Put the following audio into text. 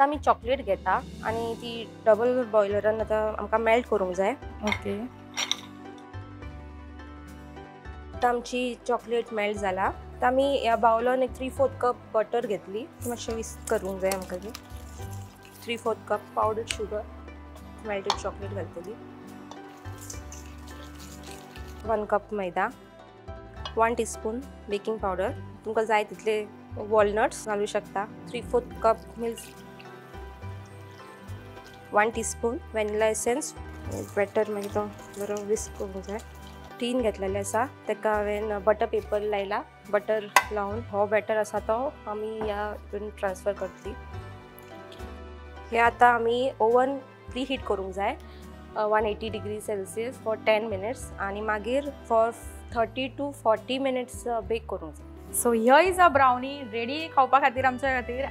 आतां आमी चॉकलेट घेता आनी ती डबल बॉयलरान आतां आमकां मेल्ट करूंक जाय. ओके. आतां आमची चॉकलेट मेल्ट जाला. आतां आमी ह्या बावलान एक 3/4 कप बटर घेतली. मातशें विस्क करूंक जाय आमकां ती. 3/4 cup powder sugar, melted chocolate घालतली. 1 कप मैदा, 1 टीस्पून बेकिंग पावडर. तुमकां जाय तितले वॉलनट्स घालू शकता. 3/4 Cup milk, 1 teaspoon vanilla essence. Batter मागीर तो बरो विस्क करूंक जाय. टीन घेतलेलें आसा ताका हांवें बटर पेपर लायला. बटर लावन हो बॅटर आसा तो आमी ह्या हितून ट्रान्सफर करतली. हे आतां आमी ओवन प्री हीट करूंक जाय 180 डिग्री सेल्सियस फॉर 10 मिनट्स आनी मागीर for 30 to 40 minutes bake करूंक जाय. So here is a brownie ready खावपा खातीर आमच्या खातीर.